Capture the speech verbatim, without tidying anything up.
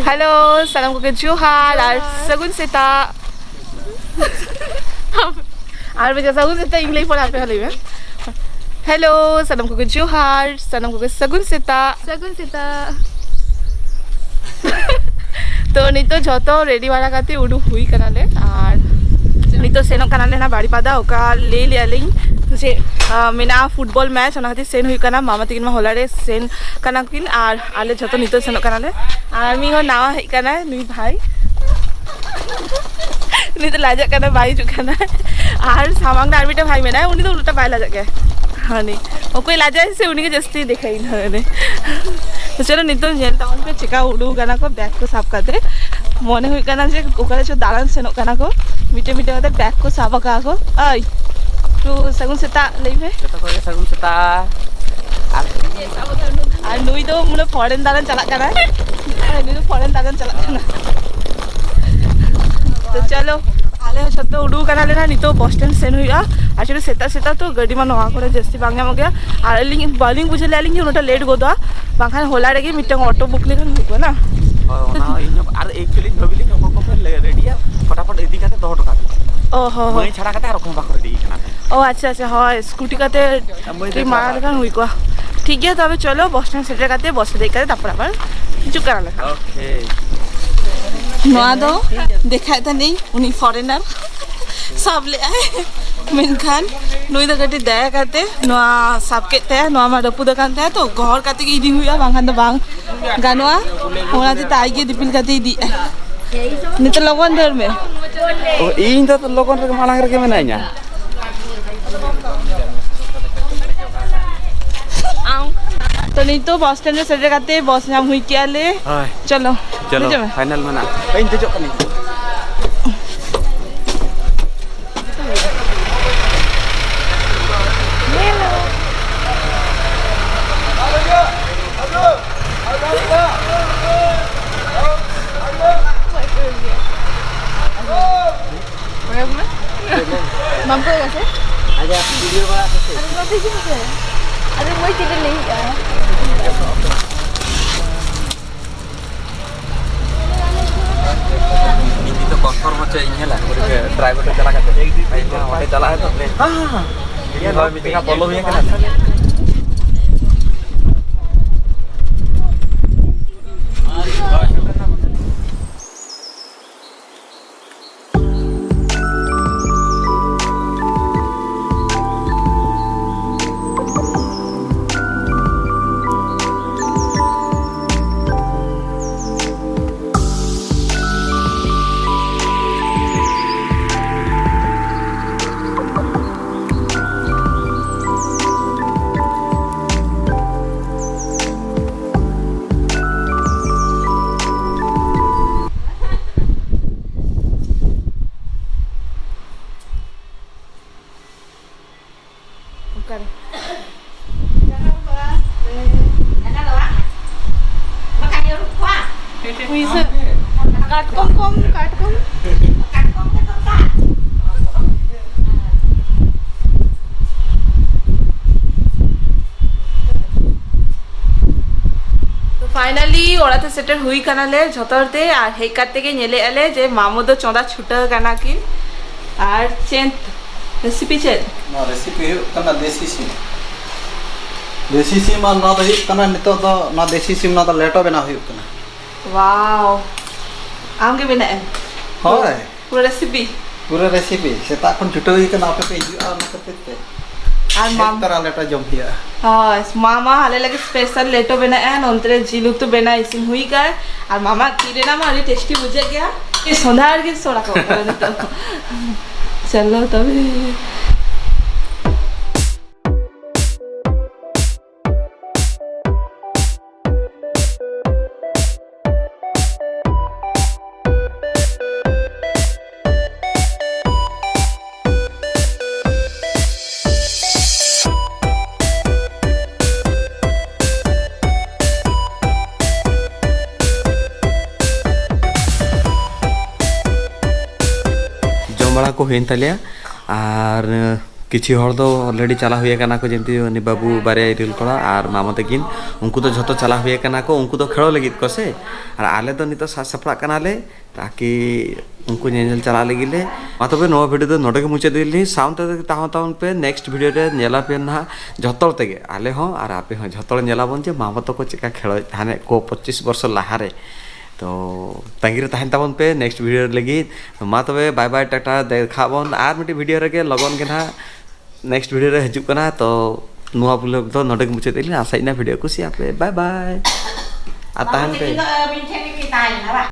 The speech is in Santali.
ᱦᱮᱞᱳ, ᱥᱟᱱᱟᱢ ᱠᱚᱜᱮ ᱡᱚᱦᱟᱨ ᱟᱨ ᱥᱟᱹᱜᱩᱱ ᱥᱮᱛᱟᱜ᱾ ᱟᱨ ᱢᱤᱫ ᱫᱷᱟᱣ ᱥᱟᱹᱜᱩᱱ ᱥᱮᱛᱟᱜ ᱤᱧ ᱞᱟᱹᱭ ᱯᱚᱨᱮ ᱟᱯᱮ ᱦᱚᱸ ᱞᱟᱹᱭ ᱢᱮ᱾ ᱦᱮᱞᱳ, ᱥᱟᱱᱟᱢ ᱠᱚᱜᱮ ᱡᱚᱦᱟᱨ, ᱥᱟᱱᱟᱢ ᱠᱚᱜᱮ ᱥᱟᱹᱜᱩᱱ ᱥᱮᱛᱟᱜ᱾ ᱥᱟᱹᱜᱩᱱ ᱥᱮᱛᱟᱜ᱾ ᱛᱚ, ᱱᱤᱛᱚᱜ ᱡᱷᱚᱛᱚ ᱨᱮᱰᱤ ᱵᱟᱲᱟ ᱠᱟᱛᱮ ᱩᱰᱩᱠ ᱦᱩᱭ ᱠᱟᱱᱟᱞᱮ ᱟᱨ ᱱᱤᱛᱚᱜ ᱥᱮᱱᱚᱜ ᱠᱟᱱᱟᱞᱮ ᱱᱟ ᱵᱟᱲᱤᱯᱟᱫᱟ, ᱚᱠᱟ ᱞᱟᱹᱭ ᱞᱮᱭᱟ ᱞᱤᱧ ᱡᱮ, ᱟᱸ, ᱢᱮᱱᱟᱜᱼᱟ ᱯᱷᱩᱴᱵᱚᱞ ᱢᱮᱪ, ᱚᱱᱟ ᱠᱷᱟᱹᱛᱤᱨ ᱥᱮᱱ ᱦᱩᱭᱩᱜ ᱠᱟᱱᱟ᱾ ᱢᱟᱢᱟ ᱛᱟᱹᱠᱤᱱ ᱢᱟ ᱦᱚᱞᱟ ᱨᱮ ᱥᱮᱱ ᱠᱟᱱᱟ ᱠᱤᱱ ᱟᱨ ᱟᱞᱮ ᱡᱷᱚᱛᱚ ᱱᱤᱛᱚᱜ ᱥᱮᱱᱚᱜ ᱠᱟᱱᱟᱞᱮ᱾ ᱟᱨ ᱢᱤᱫ ᱦᱚᱲ ᱱᱟᱣᱟ ᱦᱮᱡ ᱠᱟᱱᱟᱭ, ᱱᱩᱭ ᱵᱷᱟᱭ᱾ ᱩᱱᱤ ᱫᱚ ᱞᱟᱡᱟᱜ ᱠᱟᱱᱟ, ᱵᱟᱭ ᱦᱤᱡᱩᱜ ᱠᱟᱱᱟ᱾ ᱟᱨ ᱥᱟᱢᱟᱝ ᱨᱮ ᱟᱨ ᱢᱤᱫᱴᱮᱱ ᱵᱷᱟᱭ ᱢᱮᱱᱟᱭᱟ, ᱩᱱᱤ ᱫᱚ ᱩᱱᱟᱹᱜᱴᱟ ᱵᱟᱭ ᱞᱟᱡᱟᱜ ᱜᱮᱭᱟ᱾ ᱦᱟᱹᱱᱤ ᱚᱠᱚᱭ ᱞᱟᱡᱟᱭ ᱥᱮ ᱩᱱᱤ ᱜᱮ ᱡᱟᱹᱥᱛᱤ ᱫᱮᱠᱷᱟᱭ ᱤᱧ ᱦᱟᱹᱱᱤ᱾ ᱛᱚ ᱪᱚᱞᱚ ᱱᱤᱛᱚᱝ ᱧᱮᱞ ᱛᱟᱵᱚᱱ ᱯᱮ ᱪᱮᱠᱟ ᱩᱰᱩᱠ ᱠᱟᱱᱟ ᱠᱚ ᱵᱮᱜᱽ ᱠᱚ ᱥᱟᱵ ᱠᱟᱛᱮ᱾ ᱢᱚᱱᱮ ᱦᱩᱭᱩᱜ ᱠᱟᱱᱟ ᱡᱮ ᱚᱠᱟ ᱨᱮ ᱪᱚ ᱫᱟᱬᱟᱱ ᱥᱮᱱᱚᱜ ᱠᱟᱱᱟ ᱠᱚ, ᱢᱤᱫᱴᱮᱱ ᱢᱤᱫᱴᱮᱱ ᱠᱟᱛᱮ ᱵᱮᱜᱽ ᱠᱚ ᱥᱟᱵ ᱟᱠᱟᱫᱟ ᱠᱚ᱾ ᱟᱭ, ᱛᱚ ᱥᱟᱹᱜᱩᱱ ᱥᱮᱛᱟᱜ ᱞᱟᱹᱭ ᱢᱮ᱾ ᱡᱚᱛᱚ ᱠᱚᱜᱮ ᱥᱟᱹᱜᱩᱱ ᱥᱮᱛᱟᱜ᱾ ᱟᱨ ᱟᱨ ᱱᱩᱭ ᱫᱚ ᱢᱟᱱᱮ ᱯᱷᱚᱨᱮᱱ ᱫᱟᱬᱟᱱ ᱪᱟᱞᱟᱜ ᱠᱟᱱᱟᱭ᱾ ᱱᱩᱭ ᱫᱚ ᱯᱷᱚᱨᱮᱱ ᱫᱟᱬᱟᱱ ᱪᱟᱞᱟᱜ ᱠᱟᱱᱟ᱾ ᱛᱚ ᱪᱚᱞᱚ, ᱟᱞᱮ ᱦᱚᱸ ᱡᱷᱚᱛᱚ ᱩᱰᱩᱠ ᱠᱟᱱᱟᱞᱮ ᱱᱟᱦᱟᱜ, ᱱᱤᱛᱚᱜ ᱵᱚᱥ ᱥᱴᱮᱱᱰ ᱥᱮᱱ ᱦᱩᱭᱩᱜᱼᱟ᱾ ᱟᱨ ᱪᱮᱫ ᱥᱮᱛᱟᱜ ᱥᱮᱛᱟᱜ ᱛᱚ ᱜᱟᱹᱰᱤ ᱢᱟ ᱱᱚᱣᱟ ᱠᱚᱨᱮ ᱡᱟᱹᱥᱛᱤ ᱵᱟᱝ ᱧᱟᱢᱚᱜ ᱜᱮᱭᱟ᱾ ᱟᱨ ᱟᱹᱞᱤᱧ ᱵᱟᱹᱞᱤᱧ ᱵᱩᱡᱷᱟᱹᱣ ᱞᱮᱫᱼᱟ ᱟᱹᱞᱤᱧ ᱡᱮ ᱩᱱᱟᱹᱜᱴᱟ ᱞᱮᱴ ᱜᱚᱫᱚᱜᱼᱟ, ᱵᱟᱝᱠᱷᱟᱱ ᱦᱚᱞᱟ ᱨᱮᱜᱮ ᱢᱤᱫᱴᱟᱝ ᱚᱴᱳ ᱵᱩᱠ ᱞᱮᱠᱷᱟᱱ ᱦᱩᱭ ᱠᱚᱜᱼᱟ ᱱᱟ᱾ ᱦᱳᱭ, ᱚᱱᱟ ᱦᱚᱸ ᱤᱧ ᱦᱚᱸ, ᱟᱨ ᱮᱠᱪᱩᱭᱮᱞᱤ ᱤᱧ ᱵᱷᱟᱹᱵᱤ ᱞᱤᱧ ᱚᱠᱚᱭ ᱠᱚᱯᱮ ᱞᱮ-, ᱨᱮᱰᱤᱭᱟ, ᱯᱷᱚᱴᱟᱯᱷᱚᱴ ᱤᱫᱤ ᱠᱟᱛᱮ ᱫᱚᱦᱚ ᱦᱚᱴᱚ ᱠᱟᱜ ᱯᱮ᱾ ᱚ ᱦᱚᱸ ᱦᱚᱸ᱾ ᱢᱟᱹᱭ ᱪᱷᱟᱲᱟ ᱠᱟᱛᱮ ᱟᱨ ᱚᱠᱚᱭ ᱦᱚᱸ ᱵᱟᱠᱚ ᱨᱮᱰᱤ ᱠᱟᱱᱟ᱾ ᱚ ᱟᱪᱪᱷᱟ ᱟᱪᱪᱷᱟ, ᱦᱳᱭ, ᱥᱠᱩᱴᱤ ᱠᱟᱛᱮ ᱢᱟᱹᱭ ᱫᱚ ᱴᱨᱤᱯ ᱢᱟᱲᱟᱝ ᱪᱟᱞᱟᱜ᱾ ᱞᱮᱠᱷᱟᱱ ᱦᱩᱭ ᱠᱚᱜᱼᱟ᱾ ᱴᱷᱤᱠ ᱜᱮᱭᱟ, ᱛᱚᱵᱮ ᱪᱚᱞᱚ ᱵᱚᱥ ᱥᱴᱮᱱᱰ ᱥᱮᱴᱮᱨ ᱠᱟᱛᱮ ᱵᱚᱥ ᱨᱮ ᱫᱮᱡ ᱠᱟᱛᱮ ᱛᱟᱨᱯᱚᱨ ᱟᱵᱟᱨ ᱦᱤᱡᱩᱜ ᱠᱟᱱᱟ ᱞᱮ᱾ ᱳᱠᱮ᱾ ᱱᱚᱣᱟ ᱫᱚ ᱫᱮᱠᱷᱟᱭᱮᱫ ᱛᱟᱦᱮᱱᱤᱧ, ᱩᱱᱤ ᱯᱷᱚᱨᱮᱱᱟᱨ ᱥᱟᱵ ᱞᱮᱫᱟᱭ, ᱢᱮᱱᱠᱷᱟᱱ ᱱᱩᱭ ᱫᱚ ᱠᱟᱹᱴᱤᱡ ᱫᱟᱭᱟ ᱠᱟᱛᱮ ᱱᱚᱣᱟ ᱥᱟᱵ ᱠᱮᱫ ᱛᱟᱭᱟ᱾ ᱱᱚᱣᱟ ᱢᱟ ᱨᱟᱹᱯᱩᱫ ᱟᱠᱟᱱ ᱛᱟᱭᱟ, ᱛᱚ ᱜᱚᱦᱚᱲ ᱠᱟᱛᱮ ᱜᱮ ᱤᱫᱤ ᱦᱩᱭᱩᱜᱼᱟ, ᱵᱟᱝᱠᱷᱟᱱ ᱫᱚ ᱵᱟᱝ ᱜᱟᱱᱚᱜᱼᱟ᱾ ᱚᱱᱟ ᱦᱚᱛᱮᱡ ᱛᱮ ᱟᱡ ᱜᱮ ᱫᱤᱯᱤᱞ ᱠᱟᱛᱮ ᱤᱫᱤᱭᱮᱫᱼᱟᱭ᱾ ᱱᱤᱛᱚᱜ ᱞᱚᱜᱚᱱ ᱫᱟᱹᱲ ᱢᱮ᱾ ᱚ, ᱤᱧ ᱫᱚ ᱞᱚᱜᱚᱱ ᱨᱮᱜᱮ, ᱢᱟᱲᱟᱝ ᱨᱮᱜᱮ ᱢᱮᱱᱟᱧᱟ᱾ ᱛᱚ ᱱᱤᱛᱚᱜ ᱵᱟᱥ ᱥᱴᱮᱱᱰ ᱨᱮ ᱥᱮᱴᱮᱨ ᱠᱟᱛᱮ ᱵᱟᱥ ᱧᱟᱢ ᱦᱩᱭ ᱠᱮᱜᱼᱟ ᱞᱮ᱾ ᱦᱳᱭ᱾ ᱪᱚᱞᱚ᱾ ᱪᱚᱞᱚ, ᱫᱮᱡᱚᱜ ᱢᱮ᱾ ᱯᱷᱟᱭᱱᱟᱞ ᱢᱮᱱᱟᱜᱼᱟ᱾ ᱤᱧ ᱫᱮᱡᱚᱜ ᱠᱟᱹᱱᱟᱹᱧ᱾ ᱠᱚᱭᱚᱜ ᱢᱮ᱾ ᱵᱟᱢ ᱠᱚᱭᱚᱜᱟ ᱥᱮ? ᱟᱡᱟᱜ ᱵᱷᱤᱰᱤᱭᱳ ᱵᱟᱲᱟ ᱠᱟᱛᱮ᱾ ᱟᱫᱚ ᱱᱚᱛᱮ ᱦᱤᱡᱩᱜ ᱢᱮᱥᱮ᱾ ᱟᱫᱚ ᱢᱟᱹᱭ ᱪᱮᱫ ᱮ ᱞᱟᱹᱭᱮᱜᱼᱟ? ᱤᱧ ᱧᱮᱞᱟ, ᱩᱱᱤ ᱜᱮ ᱰᱨᱟᱭᱵᱷᱟᱨ ᱴᱷᱮᱱ ᱪᱟᱞᱟᱜ ᱠᱟᱛᱮ᱾ ᱤᱧ ᱦᱚᱸ ᱚᱸᱰᱮ ᱪᱟᱞᱟᱜ ᱟᱭ ᱛᱚ᱾ ᱦᱮᱸ, ᱦᱮᱸ, ᱦᱮᱸ᱾ ᱤᱧ ᱦᱚᱸ ᱢᱤᱫ ᱡᱚᱠᱷᱟ ᱵᱚᱞᱚ ᱦᱩᱭ ᱟᱠᱟᱱᱟ᱾ ᱚᱠᱟᱨᱮ? ᱯᱩᱭᱥᱟᱹ᱾ ᱠᱟᱴᱠᱚᱢ ᱠᱚᱢ, ᱠᱟᱴᱠᱚᱢ᱾ ᱛᱚ, finally ᱚᱲᱟᱜ ᱛᱮ ᱥᱮᱴᱮᱨ ᱦᱩᱭ ᱠᱟᱱᱟᱞᱮ ᱡᱷᱚᱛᱚ ᱦᱚᱲ ᱛᱮ, ᱟᱨ ᱦᱮᱡ ᱠᱟᱛᱮ ᱜᱮ ᱧᱮᱞᱮᱫᱼᱟ ᱞᱮ ᱡᱮ ᱢᱟᱢᱚ ᱫᱚ ᱪᱚᱸᱫᱟ ᱪᱷᱩᱴᱟᱹᱣ ᱠᱟᱱᱟ ᱠᱤᱱ᱾ ᱟᱨ ᱪᱮᱫ ᱨᱮᱥᱤᱯᱤ ᱪᱮᱫ? ᱱᱚᱣᱟ ᱨᱮᱥᱤᱯᱤ ᱦᱩᱭᱩᱜ ᱠᱟᱱᱟ ᱫᱮᱥᱤ ᱥᱤᱢ᱾ ᱫᱮᱥᱤ ᱥᱤᱢ, ᱟᱨ ᱱᱚᱣᱟ ᱫᱚ ᱦᱩᱭᱩᱜ ᱠᱟᱱᱟ ᱱᱤᱛᱚᱜ ᱫᱚ ᱱᱚᱣᱟ ᱫᱮᱥᱤ ᱥᱤᱢ, ᱱᱚᱣᱟ ᱫᱚ ᱞᱮᱴᱚ ᱵᱮᱱᱟᱣ ᱦᱩᱭᱩᱜ ᱠᱟᱱᱟ᱾ ᱣᱟᱣ, ᱟᱢ ᱜᱮ ᱵᱮᱱᱟᱣ ᱮᱢ? ᱦᱳᱭ᱾ ᱯᱩᱨᱟᱹ ᱨᱮᱥᱤᱯᱤ? ᱯᱩᱨᱟᱹ ᱨᱮᱥᱤᱯᱤ᱾ ᱥᱮᱛᱟᱜ ᱠᱷᱚᱱ ᱪᱷᱩᱴᱟᱹᱣ ᱦᱩᱭ ᱠᱟᱱᱟ, ᱟᱯᱮ ᱯᱮ ᱦᱤᱡᱩᱜᱼᱟ ᱚᱱᱟ ᱠᱷᱟᱹᱛᱤᱨ ᱛᱮ᱾ ᱟᱨ ᱦᱮᱡ ᱢᱟᱢ- ᱛᱚᱨᱟ ᱞᱮᱴᱚ ᱡᱚᱢ ᱦᱩᱭᱩᱜᱼᱟ᱾ ᱦᱳᱭ, ᱢᱟᱢᱟ ᱟᱞᱮ ᱞᱟᱹᱜᱤᱫ ᱥᱯᱮᱥᱟᱞ ᱞᱮᱴᱚ ᱵᱮᱱᱟᱣᱮᱫᱼᱟ, ᱱᱚᱱᱛᱮ ᱨᱮ ᱡᱤᱞ ᱩᱛᱩ ᱵᱮᱱᱟᱣ ᱤᱥᱤᱱ ᱦᱩᱭ ᱟᱠᱟᱱ, ᱟᱨ ᱢᱟᱢᱟ ᱛᱤ ᱨᱮᱱᱟᱜ ᱢᱟ ᱟᱹᱰᱤ ᱴᱮᱥᱴᱤ ᱵᱩᱡᱷᱟᱹᱜ ᱜᱮᱭᱟ᱾ ᱥᱚᱸᱫᱷᱟᱲ ᱜᱮ ᱥᱚᱲᱟ ᱠᱚᱜ ᱠᱟᱱᱟ ᱱᱤᱛᱚᱜ᱾ ᱪᱚᱞᱚ ᱛᱚᱵᱮ᱾ ᱡᱚᱢ ᱵᱟᱲᱟ ᱠᱚ ᱦᱩᱭᱮᱱ ᱛᱟᱞᱮᱭᱟ, ᱟᱨ ᱠᱤᱪᱷᱩ ᱦᱚᱲ ᱫᱚ already ᱪᱟᱞᱟᱣ ᱦᱩᱭ ᱟᱠᱟᱱᱟ ᱠᱚ, ᱡᱮᱢᱛᱤ ᱩᱱᱤ ᱵᱟᱹᱵᱩ, ᱵᱟᱨᱭᱟ ᱤᱨᱤᱞ ᱠᱚᱲᱟ ᱟᱨ ᱢᱟᱢᱟ ᱛᱟᱹᱠᱤᱱ, ᱩᱱᱠᱩ ᱫᱚ ᱡᱷᱚᱛᱚ ᱪᱟᱞᱟᱣ ᱦᱩᱭ ᱟᱠᱟᱱᱟ ᱠᱚ, ᱩᱱᱠᱩ ᱫᱚ ᱠᱷᱮᱞᱳ ᱞᱟᱹᱜᱤᱫ ᱠᱚ ᱥᱮ᱾ ᱟᱨ ᱟᱞᱮ ᱫᱚ ᱱᱤᱛᱚᱜ ᱥᱟᱡᱽ ᱥᱟᱯᱲᱟᱜ ᱠᱟᱱᱟᱞᱮ, ᱛᱟᱠᱤ ᱩᱱᱠᱩ ᱧᱮᱧᱮᱞ ᱪᱟᱞᱟᱜ ᱞᱟᱹᱜᱤᱫ ᱞᱮ᱾ ᱢᱟ ᱛᱚᱵᱮ ᱱᱚᱣᱟ video ᱫᱚ ᱱᱚᱰᱮ ᱜᱮ ᱢᱩᱪᱟᱹᱫ ᱦᱩᱭ ᱞᱮᱱ, ᱥᱟᱶᱛᱮ ᱛᱟᱦᱮᱸ ᱛᱟᱵᱚᱱ ᱯᱮ, next video ᱨᱮ ᱧᱮᱞ ᱟᱯᱮ ᱱᱟᱦᱟᱜ ᱡᱷᱚᱛᱚ ᱦᱚᱲ ᱛᱮᱜᱮ, ᱟᱞᱮ ᱦᱚᱸ ᱟᱨ ᱟᱯᱮ ᱦᱚᱸ ᱡᱷᱚᱛᱚ ᱦᱚᱲ ᱧᱮᱞ ᱟᱵᱚᱱ ᱡᱮ ᱢᱟᱢᱟ ᱛᱟᱠᱚ ᱪᱮᱫᱠᱟ ᱠᱷᱮᱞᱳ ᱛᱟᱦᱮᱱ ᱠᱚ ᱯᱚᱸᱪᱤᱥ ᱵᱚᱨᱥᱚ ᱞᱟᱦᱟᱨᱮ᱾ ᱛᱚ ᱛᱟᱺᱜᱤ ᱨᱮ ᱛᱟᱦᱮᱱ ᱛᱟᱵᱚᱱ ᱯᱮ next video ᱞᱟᱹᱜᱤᱫ᱾ ᱢᱟ ᱛᱚᱵᱮ bye bye, ᱴᱟᱴᱟ, ᱫᱮᱠᱷᱟᱜ ᱵᱚᱱ ᱟᱨ ᱢᱤᱫᱴᱤᱡ video ᱨᱮᱜᱮ ᱞᱚᱜᱚᱱ ᱜᱮ ᱱᱟᱦᱟᱜ᱾ Next video ᱨᱮ ᱦᱤᱡᱩᱜ ᱠᱟᱱᱟ᱾ ᱛᱚ ᱱᱚᱣᱟ vlog ᱫᱚ ᱱᱚᱰᱮ ᱜᱮ ᱢᱩᱪᱟᱹᱫ ᱮᱫ ᱞᱤᱧ, ᱟᱥᱟᱭᱮᱫ ᱤᱧ video ᱠᱩᱥᱤᱭᱟᱜ ᱯᱮ᱾ Bye bye᱾ ᱟᱨ ᱛᱟᱦᱮᱱ ᱯᱮ᱾ ᱟᱹᱵᱤᱱ ᱴᱷᱮᱱ ᱜᱮᱵᱤᱱ ᱛᱟᱦᱮᱸ ᱞᱮᱱᱟ ᱵᱟᱝ?